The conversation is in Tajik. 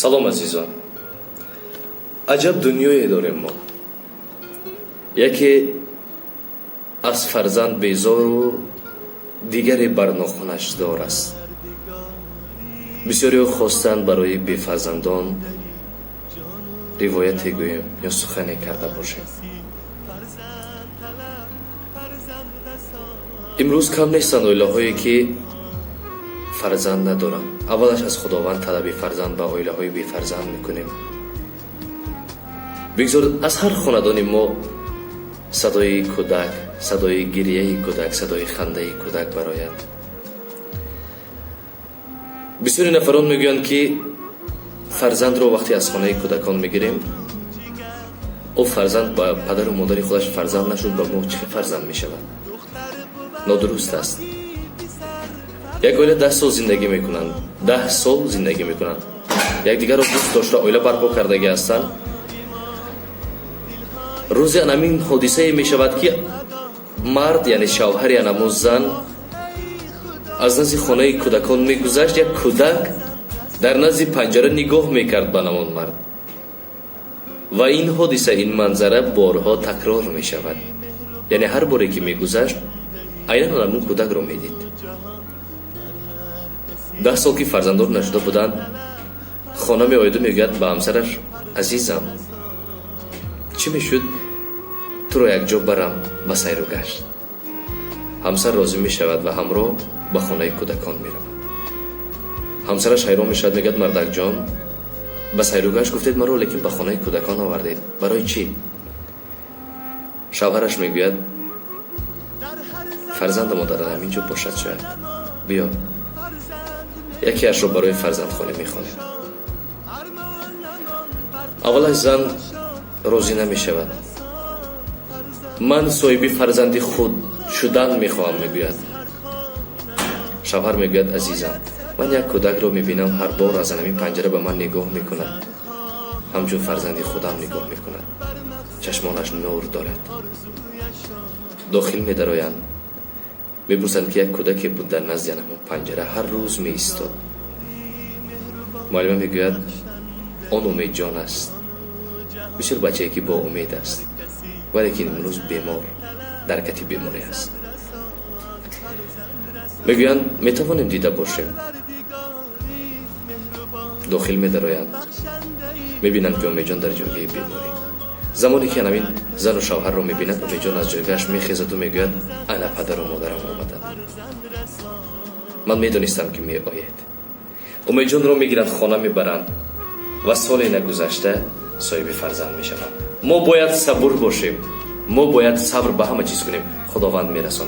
Салом, азизон. Аҷаб дунёе дорем мо. Яке аз фарзанд безору дигаре бар нохунаш дор аст. Бисёриҳо хостанд, барои бефарзандон ривояте гӯем ё сухане карда бошем. Имрӯз кам нестанд оилаҳое, ки фарзанд надоранд. Аввалаш аз Худованд талаби фарзанд ба оилаҳои бефарзанд мекунем. Бигзор аз ҳар хонадони мо садои кӯдак, садои гирияи кӯдак, садои хандаи кӯдак барояд. Бисёри нафарон мегӯянд, ки фарзандро вақте аз хонаи кӯдакон мегирем, ӯ фарзанд ба падару модари худаш фарзанд нашуд, ба мо чӣ фарзанд мешавад? Нодуруст аст. Як оила 10 сол зиндагӣ мекунанд, 10 сол зиндагӣ мекунанд, якдигарро дӯст дошта, оила барпо кардагӣ ҳастанд. Рӯзе анамин ҳодисае мешавад, ки мард, яъне шавҳари анамун зан, аз назди хонаи кӯдакон мегузашт. Як кӯдак дар назди панҷара нигоҳ мекард ба намон мард ва ин ҳодиса, ин манзара борҳо такрор мешавад. Яъне ҳар боре ки мегузашт, айнан анамун кӯдакро медид. 10 сол ки фарзанддор нашуда буданд, хона меояду мегӯяд ба ҳамсараш: «Азизам, чӣ мешуд, туро якҷо барам ба сайру гашт?» Ҳамсар розӣ мешавад ва ҳамроҳ ба хонаи кӯдакон меравад. Ҳамсараш ҳайрон мешавад, мегӯяд: «Мардакҷон, ба сайру гашт гуфтед маро, лекин ба хонаи кӯдакон овардед, барои чӣ?» Шавҳараш мегӯяд: «Фарзандамо дар ҳамин ҷо бошад шояд. Биё, якеашро барои фарзандхонӣ мехонем». Аввалаш зан розӣ намешавад. «Ман соҳиби фарзанди худ шудан мехоҳам», мегӯяд. Шавҳар мегӯяд: «Азизам, ман як кӯдакро мебинам, ҳар бор аз анамин панҷара ба ман нигоҳ мекунад, ҳамчун фарзанди худам нигоҳ мекунад, чашмонаш нур дорад». Дохил медароянд, мепурсанд, ки як кӯдаке буд, дар назди анамон панҷара ҳар рӯз меистод. Муаллима мегӯяд: «Он Умедҷон аст, бисёр бачае ки бо умед аст, валекин имрӯз бемор, дар кати беморӣ аст». Мегӯянд: «Метавонем дида бошем?» Дохил медароянд, мебинанд, ки Умедҷон дар ҷойгаҳи беморӣ. Замоне ки анамин зану шавҳарро мебинад, Умедҷон аз ҷойгаҳаш мехезаду мегӯяд: «Ана падару модарам омаданд, ман медонистам, ки меоед». Умедҷонро мегиранд, хона мебаранд ва соле нагузашта соҳиби фарзанд мешаванд. Мо бояд сабур бошем, мо бояд сабр ба ҳама чиз кунем, Худованд мерасонад.